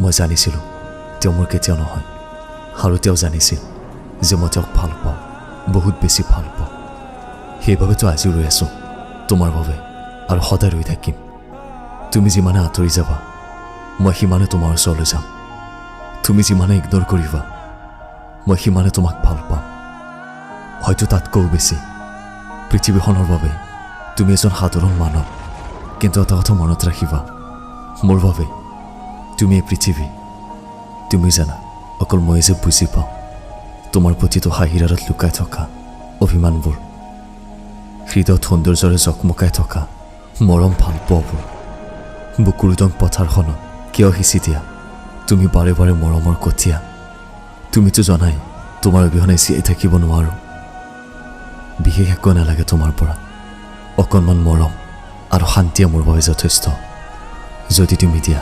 মই জানিছিলোঁ তেওঁ মোৰ কেতিয়াও নহয় আৰু তেওঁ জানিছিল যে মই তেওঁক ভাল পাওঁ, বহুত বেছি ভাল পাওঁ। সেইবাবেতো আজিও ৰৈ আছোঁ তোমাৰ বাবে আৰু সদায় ৰৈ থাকিম। তুমি যিমানে আঁতৰি যাবা, মই সিমানে তোমাৰ ওচৰলৈ যাম। তুমি যিমানে ইগন'ৰ কৰিবা, মই সিমানে তোমাক ভাল পাম, হয়তো তাতকৈও বেছি। পৃথিৱীখনৰ বাবে তুমি এজন সাধাৰণ মানৱ, কিন্তু এটা কথা মনত ৰাখিবা, মোৰ বাবে তুমি এই পৃথিৱী। তুমি জানা, অকল মই যে বুজি পাওঁ তোমাৰ প্ৰতিটো হাঁহিৰ আঁৰত লুকাই থকা অভিমানবোৰ, হৃদয়ত সৌন্দৰ্যৰে জকমকাই থকা মৰম ভালপোৱাবোৰ। বুকুৰ উদং পথাৰখনত কিয় সিঁচি দিয়া তুমি বাৰে বাৰে মৰমৰ কঠীয়া? তুমিতো জানাই তোমাৰ অবিহনে জীয়াই থাকিব নোৱাৰোঁ। বিশেষ একো নালাগে তোমাৰ পৰা, অকণমান মৰম আৰু শান্তিয়ে মোৰ বাবে যথেষ্ট। যদি তুমি দিয়া